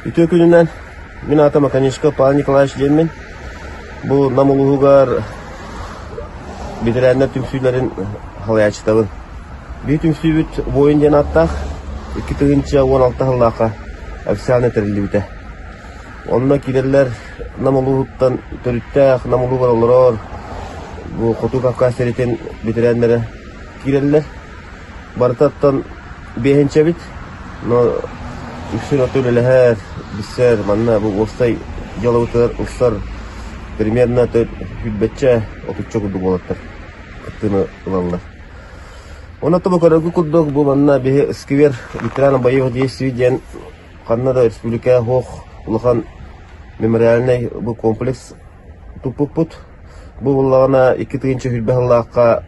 Үтүө күнүнэн! Мин аатым Аканишка Павел Николаевич диэммин. Бу Нам улууһугар бэтэрээннэр түмсүүлэрин салайааччытабын. Биир түмсүүбүт «Воин» диэн ааттаах 2016 сыллаахха официально тэриллибитэ. Онно киирэллэр Нам улууһуттан төрүттээх, Нам улууһугар олорор бу Хоту Кавказ сиритин бэтэрээннэрэ киирэллэр. Барытыттан биэһинчэбит, но үксүн оту үлэлэһэр, билсэр, манна бу уопсай дьыалабытыгар ылсар примерно сүүрбэччэ, отучча курдук уолаттар кыттыыны ылаллар. Онон бу көрөргүт курдук бу манна биһи сквер ветерана боевых действий диэн ханна да республика суох улахан мемориальнай бу комплекс туппуппут. Бу буоллаҕына 2020 сыллаахха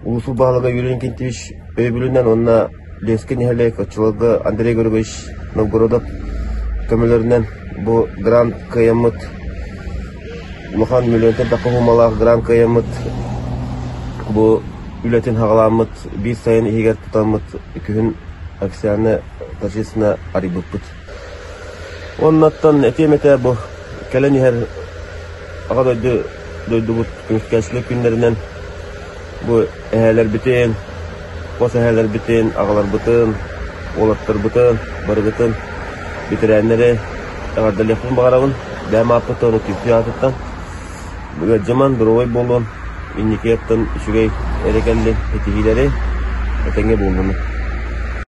улуус баһылыга Юрий Иннокентьевич өйөбүлүнэн уонна Ленскэй нэһилиэк оччолорго Андрей Григорьевич Новгородов көмөлөрүнэн бу грант кыайаммыт улахан миллионтан тахса суумалаах грант кыайаммыт бу үлэтин саҕалааммыт биир сайын иһигэр тутаммыт күһүн официально торжественно арыйбыппыт. Уоннаттан этиэм этэ бу кэлэн иһэр Аҕа дойду дойдубут көмүскээччилэр күннэринэн бу эһээлэрбитин, хос эһээлэрбитин, аҕаларбытын, уолаттарбытын барыгытын бэтэрээннэри эҕэрдэлиэхпин баҕарабын. Бэйэм ааппыттан уонна түмсүү аатыттан. Ыалдьыман, доруобай буолуон, инники оттон үчүгэй эрэ кэллин, ситиһиилэри, этэҥҥэ буоллунун.